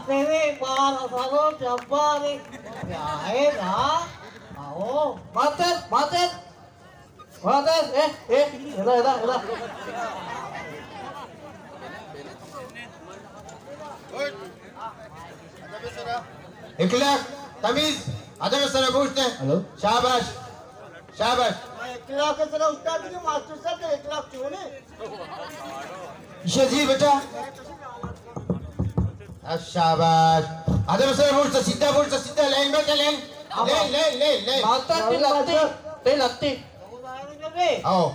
تیرے بار اسانو جبار، کیا ہے نا؟ آؤ، ماتر، ماتر، ماتر، اے، اے، ادا، ادا، ادا۔ اخلاق، تمیز، ادب سرا گوشتے۔ ہلو۔ شاباش۔ شاباش۔ اخلاق سرا استاد کے ماسٹر صاحب کے اخلاق چونے۔ شزی بیٹا۔ شاباش۔ ادب سرا بوشتا، سیدھا بوشتا، سیدھا لائن بیٹا، line. Line, line, line, line. Master تی لگتی، تی لگتی۔ آؤ۔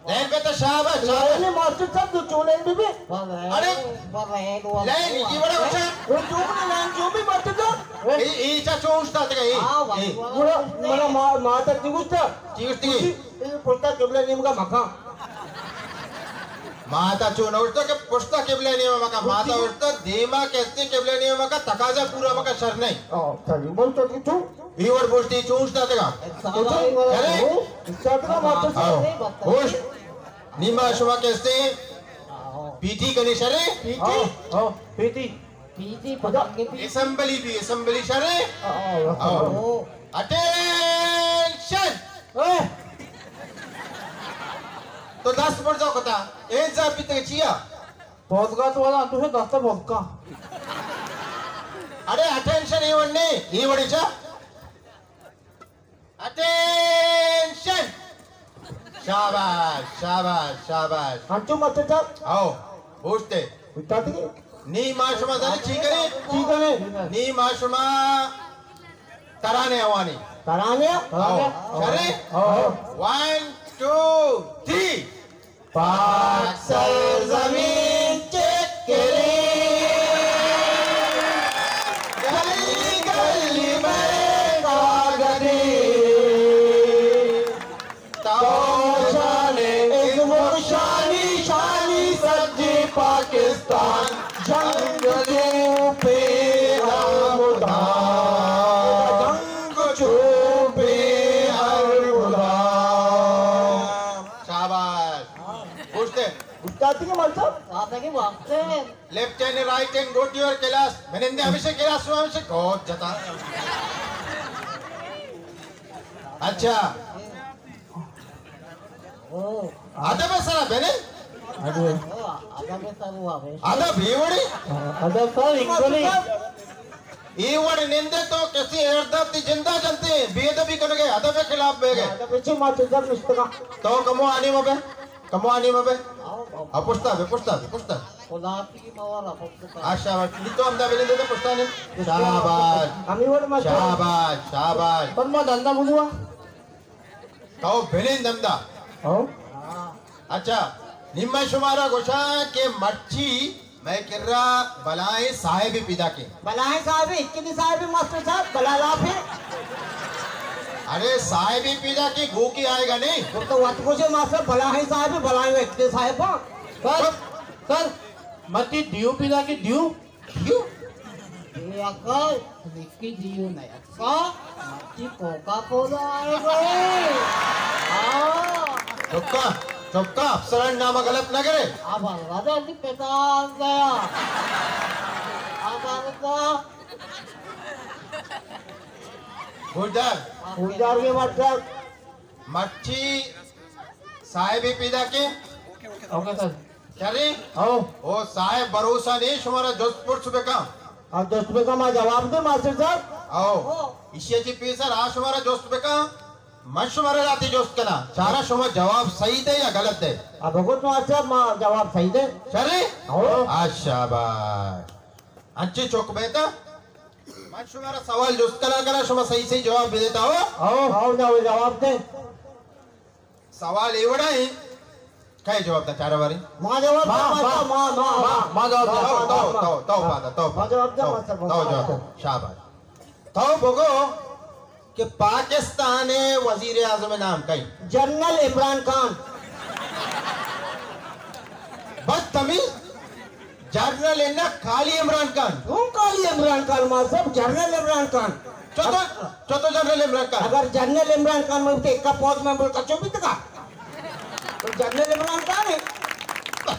لائن بیٹا، شاباش، شاباش۔ لائن ماسٹر صاحب تو چو لائن بی بی۔ ارے۔ لائن، یہ بڑا بچا۔ وہ چو بڑا لائن چو بی ماسٹر صاحب۔ اے، اے چا چو استاد کا، اے۔ ہاں، اے۔ بڑا، بڑا ما-، ماسٹر جی گوشتا۔ جی گوشتی۔ اے پشتا قبلہ نیم کا مکان۔ ماتا چو نہ اوشتا کہ پشتا قبلہ نیمہ مکان، ماتا اوشتا دیما کستے قبلہ نیمہ مکان، تقاضا پورا مکان، شر نہیں۔ آ، صحیح بول تو تو۔ ای وڑ بوشتی چو اوشتا تگا۔ ارے؟ استاد کا ماتا آؤ۔ ہوش۔ نیما شما کستے پیٹی کنے شرے؟ پیٹی؟ آؤ، آؤ، پیٹی۔ پیٹی پتنگے پیٹی۔ اسمبلی بھی، اسمبلی شرے؟ آؤ۔ آؤ۔ اٹینشن! اے! تو دست برزا کتا، اے زا پیتے چیا؟ پودگا تو والا تو ہے دست بوکا۔ ارے اٹینشن ای وڑ نے، ای وڑی چا؟ اٹینشن! شاباش، شاباش، شاباش۔ انچو مت چا؟ آؤ، بوشتے۔ اٹھا دی۔ نی ما شما زانی چی کریں؟ چی کریں؟ نی ما شما ترانے اوانی۔ ترانے؟ آؤ۔ شرے؟ آؤ۔ One, two, three. پاک سرزمین چکریں، گلی گلی مئے کاگدیں۔ تو شان ازم و شانی، شانی سجی پاکستان۔ جنگ چوپیں ہر مدام، جنگ چوپیں ہر مدام۔ شاباش۔ پوچھتے۔ استاد کے مطلب؟ استاد کے واسطے۔ Left hand, right hand, go to your class. منندے ہمیشہ کلاس ہوا، ہمیشہ گوت جتا۔ اچھا۔ او۔ ادب سرا بنے؟ ادب۔ او، ادب سرا ہوا بے۔ ادب ہی وڑی؟ ادب سرا انگلی۔ اے وڑ نندے تو کسی ایرداد تی جندا جنتے، بے ادبی کنگے، ادب خلاف بے گئے۔ ادب چی ما چیزا نشتگا۔ تو کمو آنی مبے، کمو آنی مبے۔ آؤ، آؤ۔ آ، پشتا بے، پشتا بے، پشتا۔ خدا کی مورا پشتا۔ آ، شاباش۔ نی تو ہمدا بلندے تو پشتا نے۔ شاباش۔ ہمی وڑ ما شاباش، شاباش۔ پر ما دندا بزوا۔ تو بلند ہمدا۔ ہاں۔ اچھا، نی ما شمارا گوشاں کہ مرچی مئے کرا بلاہیں صاحبے پیداکیں۔ بلاہیں صاحبے، اکدی صاحبے ماسٹر صاحب، بلا لافے۔ ارے صاحبے پیداکیں، گوکے آئے گا نہیں۔ تو، تو وت گوشے ماسٹر بلاہیں صاحبے، بلاہیں اکدی صاحب۔ سر، سر، مرچی دیو پیداکیں، دیو۔ دیو؟ بے عقل، نکی دیو نہ یکا، مرچی کوکا کولا آئے گئے۔ ہاں۔ چپ کا، چپ کا، افسران نام غلط نہ کرے۔ اب الگ دی پتا آ گیا۔ اب الگ۔ گوشدار۔ گوشدار کے مطلب؟ مرچی صاحبے پیداکیں۔ Okay sir. شریں؟ او۔ او صاحب بھروسہ نہیں، شمارا جست پرس بکاں۔ آ جست بکاں، ما جواب دے ماسٹر صاحب۔ او۔ ایشی چی پیسر آ شمارا جست بکاں، من شمارا راتی جست کنا۔ چارا شما جواب صحیح دے یا غلط دے؟ اب بگوت ماسٹر صاحب، ما جواب صحیح دے۔ شریں؟ او۔ آ شاباش۔ انچی چک بیتا۔ من شمارا سوال جست کنا کنا، شما صحیح صحیح جواب بدیتا ہو۔ او۔ او جواب دے۔ سوال اے وڑا ایں، کئے جواب دا چارہ بارے؟ ما جواب دا، ما، ما، ما، ما، ما، ما جواب دا۔ تو، تو، تو، تو پادا، تو ما پادا، جواب دا، تو، ماسٹر، تو ما جواب دا۔ شاباش۔ تو بگو کہ پاکستان وزیر اعظم نام کئے؟ جنرل عمران خان۔ بدتمیز۔ جنرل ہے نا، کالی عمران خان۔ ہوں کالی عمران خان، ما صاحب، جنرل عمران خان۔ چتو، چتو جنرل عمران خان؟ اگر جنرل عمران خان میں تے ایک پوج میں بول کچو بھی تکا۔ تو جنرل عمران خان ہے۔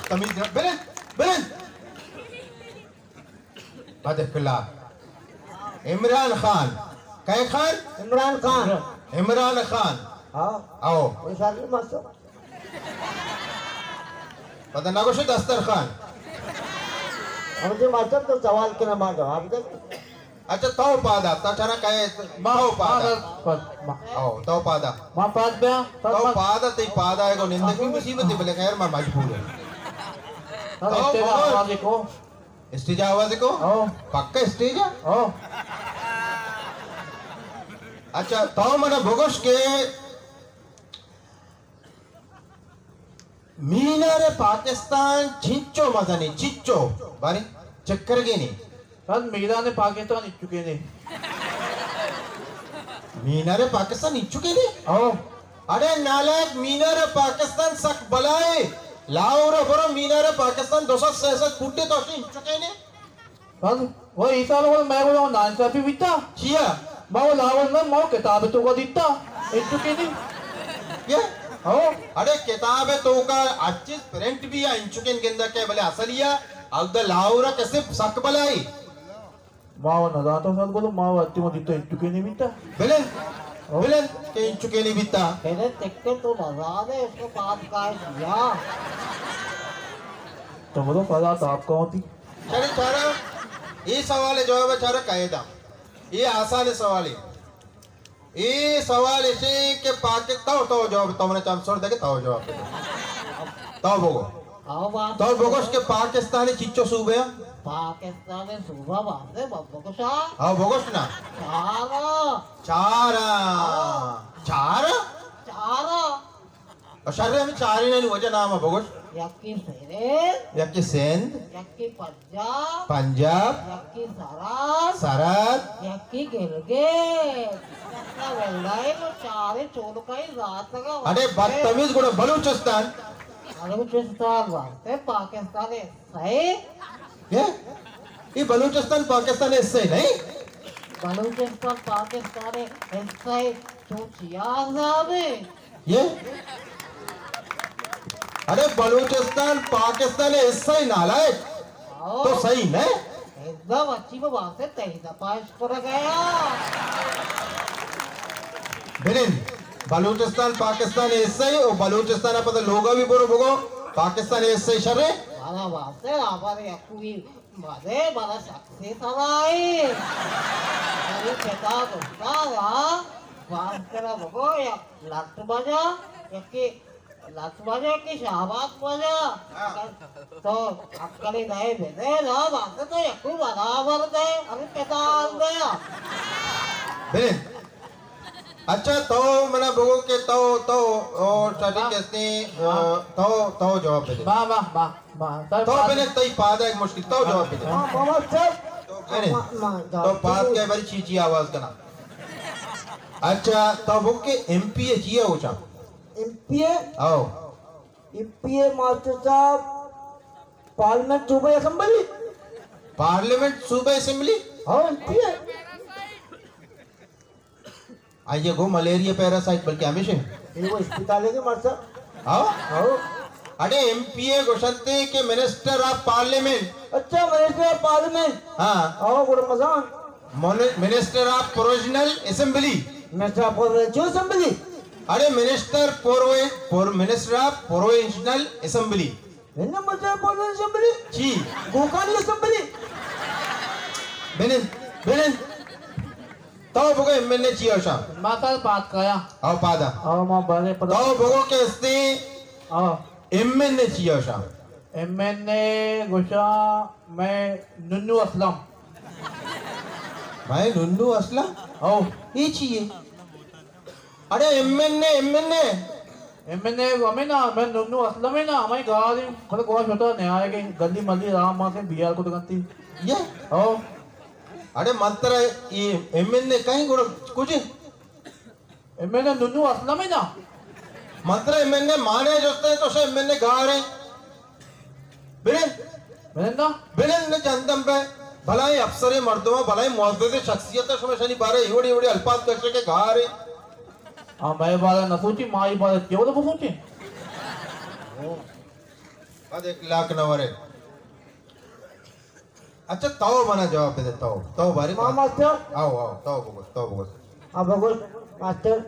تمیز ہے، بلند، بلند۔ بد اخلاق۔ عمران خان۔ کئے خان؟ عمران خان۔ عمران خان۔ ہاں۔ او۔ وہ شر مستر۔ پتہ نہ گوشے دستر خان۔ ہم جو مستر تو سوال کنا ما جواب دے۔ اچھا، تو پادا، تو چرا کئے، ما تو پادا۔ ما، ما۔ او، تو پادا۔ ما پاد بیا، تو تو ما۔ پادا، تی پادا ہے کو نندگی مصیبت ہے، بلے خیر، ما مجبور ہے۔ تو تو اسٹیج بول۔ آواز کو۔ اسٹیج آواز کو؟ او۔ پکا اسٹیج ہے؟ او۔ اچھا، تو منا بگوش کہ مینار پاکستان چنچو مزنی، چنچو؟ بارے چکر گینی۔ بس میدان پاکستان انچکے نے۔ مینار پاکستان انچکے نے؟ او۔ اڑے نالائق، مینار پاکستان سک بلائے۔ لاہور برو، مینار پاکستان دو سد سے سد فٹے تو انچکے نے۔ بس، وہ عیسیٰ لوگ میں وہ ناانصافی بیتا۔ چیا؟ ما وہ لاول نہ، ما وہ کتاب تو کو دیتا۔ انچکے نے۔ یہ؟ او۔ اڑے کتاب تو کا اچ چیز پرنٹ بھی ہے، انچکے گندا کے بلے اصلیا، او دا لاہور کسے سک بلائی۔ ما وہ نہ داتا سر کو، ما وہ اچ ما دیتا، انچکے نے بیتا۔ بلے، او۔ بلے، کہ انچکے نے بیتا۔ پہلے تک کے تو نزانے، اس کو بات کا ہے دیا۔ تو بولو، فضا تو آپ کا ہوتی۔ چلے چارا، اے سوال جواب چارا کئے دا۔ اے آسان سوال ہے۔ اے سوال ایشی کہ پاک-، تو، تو جواب، تو منا چم سر دے کہ تو جواب دے۔ تو بگو۔ آؤ بات تو بگوش کہ پاکستان چچو صوبہ ہے؟ پاکستان صوبہ باسے بگوشا۔ ہاں، بگوش نا۔ چارا۔ چارا۔ ہاں۔ چارا؟ چارا۔ او شر، ہمے چارینانی وجہ نام بگوش۔ یکی سرے۔ یکی سندھ۔ یکی پنجاب۔ پنجاب۔ یکی سرحد۔ سرحد۔ یکی گلگت۔ یکا ولدائے نو چارے چولکائی زاتگا اڑے وقتے۔ بدتمیز گڑا بلوچستان۔ بلوچستان واسطے پاکستان ہے۔ صحیح؟ یہ؟ یہ بلوچستان پاکستان حصہ ہی نہیں؟ بلوچستان پاکستان حصہ ہی، تو چیا عذاب ہے؟ یہ؟ ارے بلوچستان پاکستان حصہ ہی نالائق۔ آؤ۔ تو صحیح نہیں؟ ایک دم اچھی بات ہے، تیزہ پاش کر گیا۔ بلند، بلوچستان پاکستان حصہ ہی، او بلوچستان پتہ لوگا بھی برو بگو، پاکستان حصہ ہی شر ہے؟ مارا واسطے آبار یکوی مزے، مارا شخصی سلائی۔ میری پتا گفتا را، واسطے را بگو، یک لٹ بجا، یکی لت بجے کہ شاباس بجا۔ ہاں۔ تو عقلی نہیں بدے نا، بات تو یکو برابر دے، ابھی پتا آن دے۔ بلے۔ اچھا، تو منا بگو کہ تو، تو، او، سٹی ہاں۔ کستے، ہاں۔ تو، تو جواب دے۔ ما، ما، ما، ما۔ تو بلے تئی پادا ایک مشکل، تو جواب دے۔ ہاں، بابا صاحب۔ تو بلے۔ ما، ما، تو پاد کے بری چی چی آواز کنا۔ اچھا، تو بگو کہ ایم پی اے چی ہے اوچا؟ M P A? او۔ ایم پی اے ماسٹر صاحب، پارلیمنٹ صوبہ اسمبلی۔ پارلیمنٹ صوبہ اسمبلی؟ ہاں، ایم پی اے۔ آئیے گو ملیریا پیراسائٹ بلکہ ہمیشہ۔ یہ وہ اسپتال ہے کہ ماسٹر صاحب؟ ہاں؟ ہاں۔ اڑے ایم پی اے گوشنتے کہ منسٹر آف پارلیمنٹ۔ اچھا، منسٹر آف پارلیمنٹ۔ ہاں۔ ہاں، گڑا مزان۔ من-، minister of provisional assembly. Minister of provincial assembly. اڑے منسٹر پرووی-، پر-، منسٹر آف پرووینشنل اسمبلی۔ منسٹر آف پرووینشنل اسمبلی؟ جی۔ گوکانی اسمبلی؟ بنند، بنند۔ تو بگو ایم این اے چی ہوشا؟ ما سر بات کایا۔ او پادا۔ او ما بارے پدا۔ تو بگو کہ استے۔ او۔ ایم این اے چی ہوشا؟ ایم این اے گوشاں مئے ننو اسلم۔ مئے ننو اسلم؟ او۔ اے چی ہے؟ اڑے ایم این اے، ایم این اے۔ ایم این اے ہمیں نا، مئے ننو اسلم ہے نا، ہمیں گار ہیں۔ بلے گوا شتا نیا ہے کہ گلی ملی رام ماں سے بیار کو تو کنتی۔ یہ؟ او۔ اڑے من ترا اے ایم این اے کہیں گڑا کچھ؟ ایم این اے ننو اسلم ہے نا۔ من ترا ایم این اے مانے جستے تو شے ایم این اے گار ہے۔ بلند۔ بلند نا؟ بلند نہ جندم بے۔ بلائیں افسر مردم، بلائیں معزز شخصیت، شما شنی بارے ایوڑی ایوڑی الفاظ کشے کہ گار ہے۔ ہاں، میں بارے نہ سوچی، مائی بارے کیوں نہ سوچی؟ بد اخلاق نہ ورے۔ اچھا، تو منا جواب بدے، تو، تو باری ما پا-، ماسٹر؟ آؤ، آؤ، تو بگوش، تو بگوش۔ ہاں، بگوش، ماسٹر۔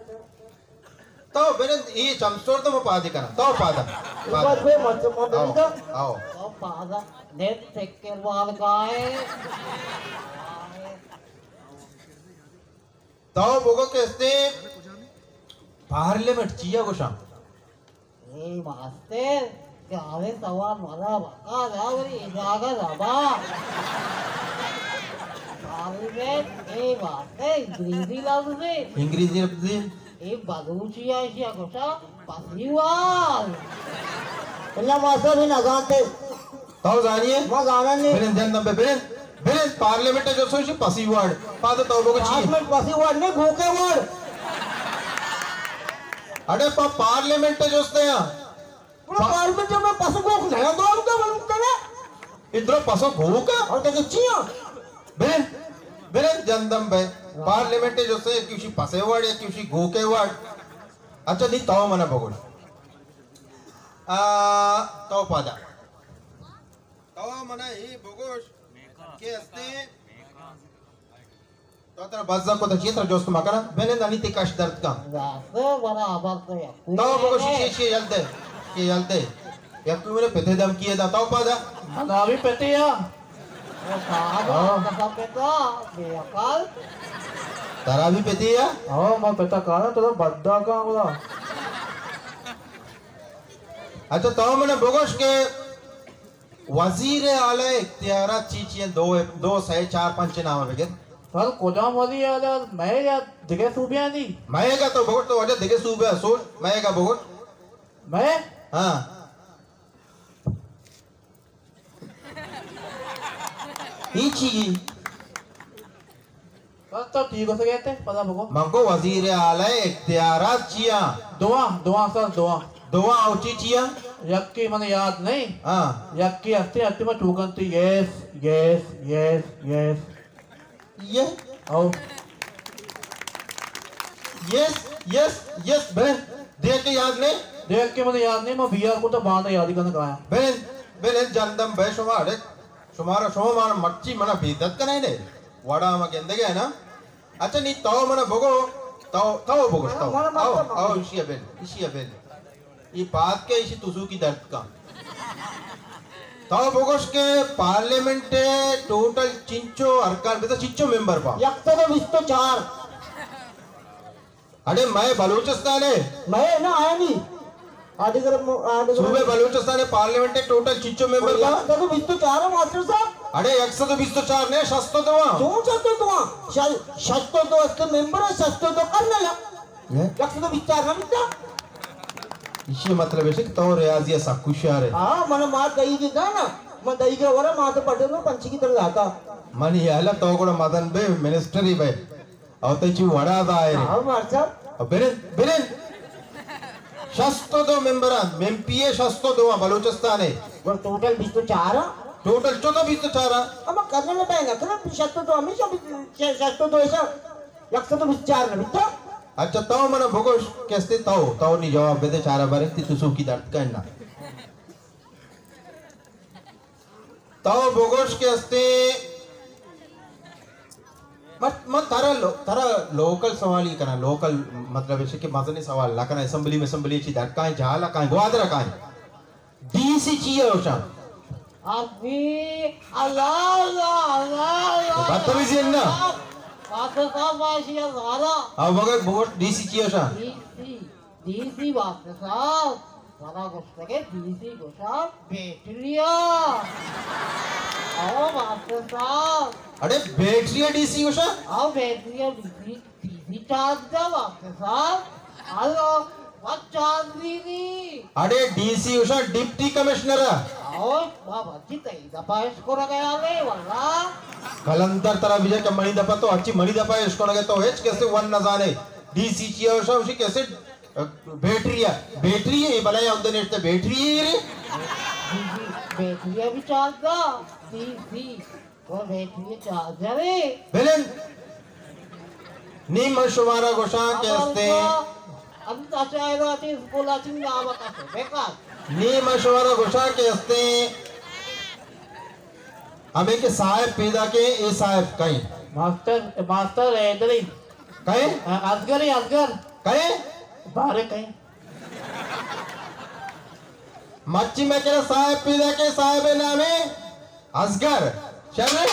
تو بنند، ای چمچور تو ما پادی کناں، تو پادا۔ بس بے ماسٹر، ما آؤ، بنند۔ آؤ۔ تو پادا، دن سکر مال گائے۔ تو بگو کہ استے پارلیمنٹ چیا گوشاں؟ اے ماسٹر، کہ ہمے سوال منا مکن، نہ منی اجازت ہما۔ پارلیمنٹ، اے ماسٹر، انگریزی لفظے۔ انگریزی لفظے؟ اے بلوچی ءَ ایشی ءَ گوشاں پسی وال۔ اللہ ماسٹر بھی نہ زانتے۔ تو زانی ئے؟ ما زاناں نی۔ بلند جندم بے، بلند، بلند پارلیمنٹ ءَ جو سوشی پسی وارڈ۔ پاد تو بگو چی؟ پارلیمنٹ پسی وارڈ نے، گوکے وارڈ۔ اڑے پا پارلیمنٹ ءَ جو استے ہیں۔ پا- پارلیمنٹ میں پسو گوک نہیں، دو ہم تو بنتے نا۔ ادھر پسو گوک ہے؟ اور تو چی ہیں؟ بلند، بلند جندم بے۔ پارلیمنٹ ءَ جو استے ہیں، کیوشی پسے وارڈ یا کیوشی گوکے وارڈ۔ اچھا، نی تو منا بگوش۔ آ، تو پادا۔ تو منا اے بگوش کہ استے، تو ترا بزگ کتا چی ترا جست مکنا، بنند انی تی کش درد کن۔ راست برابر تو یک۔ تو بگوش شیشے، شیشے یل دے، شیشے یل دے۔ یک تو میرے پتے دھمکی دا، تو پادا۔ منا بھی پتے یا۔ او کہا ہاں۔ قسم پتا، بے عقل۔ ترا بھی پتے یا؟ ہاں، ما پتا کارا، تو بدا کا بولا۔ اچھا، تو منا بگوش کہ وزیر اعلی اختیارات چی چی ہیں؟ دو، دو، سہ، چار، پنچ نام بگر۔ سر، کجام وزیر اعلی؟ مئے یا دگہ صوبیانی؟ مئے گا تو بگوش، تو وجہ دگہ صوبہ سوچ، مئے گا بگوش۔ مئے؟ ہاں۔ ای چی؟ بس تو ٹھیک ہو سکے تے، پتا بگو۔ من کو وزیر اعلی اختیارات چیا؟ دعا، دعا سر، دعا۔ دعا او چی چیا؟ یکی من یاد نہیں۔ ہاں۔ یکی ہستی، ہستی میں ٹوکن تھی، یس، یس، یس، یس۔ یہ؟ او۔ یس، یس، یس، بلے۔ دیکھ کے یاد نہیں؟ دیکھ کے من یاد نہیں، میں بی آر کو تو باندھ یاد ہی کرنے کا آیا۔ بلے، بلے جندم بھائی شما اڑے۔ شمارا، شما مارا مرچی منا بے عزت کنائینے۔ وڑا ہما گندگے نا۔ اچھا، نی تو منا بگو، تو، تو بگو، تو۔ منا، منا، آؤ، منا۔ آؤ، ایشی ءَ بل، ایشی ءَ بل۔ ای پاد کے ایشی تسوکی درد کا۔ تو بگوش کہ پارلیمنٹ ءَ ٹوٹل چنچو ارکان بتا، چنچو ممبر با؟ یک سد و بیست و چار۔ اڑے مئے بلوچستان ءَ؟ مئے نا آیانی۔ آ دگہ م-، آ دگہ صوبہ بلوچستان ءَ پارلیمنٹ ءَ ٹوٹل چنچو ممبر با؟ یک سد و بیست و چار ماسٹر صاحب۔ اڑے یک سد و بیست و چار نے، شست و دو آں۔ چون شست و دو آں؟ ش-، شست و دو است ممبر ءَ، شست و دو کرنل ءَ۔ اے؟ یک سد و بیست و چار نہ بیتا؟ ایشی مطلب ہے کہ تو ریاضی ءَ سک ہوشیار ہے۔ ہاں، من ما دئی کی گانا، من دئی کے ورا ما تو پڑھے میں پنچی کی طرح لاتا۔ من یہ حالا تو گڑا مدن بے منسٹر ہی بے۔ او تئی چی وڑا ظاہر ہے۔ ہاں، ماسٹر۔ او بلند، بلند۔ شست و دو ممبران، ایم پی اے شست و دو آں بلوچستان ءَ۔ گڑا ٹوٹل بیست و چار آں۔ ٹوٹل چوتو بیست و چار آں۔ اما کرنل بے نہ کرن، شست و دو ہمیشہ بیت، شست و دو ایشا، یک سد و بیست و چار نہ بیتا۔ اچھا، تو منا بگوش، کستے تو، تو نی جواب بدے، چارا بارے تی تسوکی درد کا نا۔ تو بگوش کہ استے، من، من ترا لو-، ترا لوکل سوال ہی کنا، لوکل مطلب ہے کہ مزنی سوال نہ کنا، اسمبلی میں، اسمبلی چی در کائیں، جہالا کائیں، گوادر کائیں۔ ڈی سی چی ہے اوشا؟ ابھی، اللہ، اللہ، اللہ، اللہ۔ بدتمیزی ہے نا؟ بات صاحب، ماشی ہے زہرا۔ اب مگر بگوش ڈی سی چی ہے اوشا؟ D C. D C master صاحب، منا گوشتگے ڈی سی گوشاں بیٹری ءَ۔ او ماسٹر صاحب۔ اڑے بیٹری ءَ ڈی سی گوشاں؟ او بیٹری ءَ D C, D C charge دا ماسٹر صاحب۔ ہلو، وت چارج دی نی۔ اڑے ڈی سی گوشاں ڈپٹی کمشنر ءَ۔ او، ما بچی تئی دپا اشکنگ ءَ آلے، واللہ۔ کلندر ترا بجا کہ منی دپا تو ہرچی منی دپا اشکنگ ءَ، تو ہچ کسے ون نہ زانے۔ ڈی سی چی ءَ گوشاں، گوشی کسے بیٹری ءَ، بیٹری ءَ، اے بلائیں عہدہ نشتہ بیٹری ءَ رے۔ جی، جی، بیٹری ءَ بھی چارج دا، جی، جی، وہ بیٹری چارجر ہے۔ بلند۔ نی من شمارا گوشاں کہ استیں۔ اب تو چاہے تو اچھی اسکول اچھی نام کا بیکار۔ نی من شمارا گوشاں کہ استیں۔ ہمیں کہ صاحب پیدا کے، اے صاحب کئیں؟ ماسٹر، ماسٹر حیدری۔ کئیں؟ اصغر، اصغر۔ کئیں؟ بارے کئیں؟ مرچی میں کرا صاحب پیدا کے، صاحب نامے اصغر۔ شر؟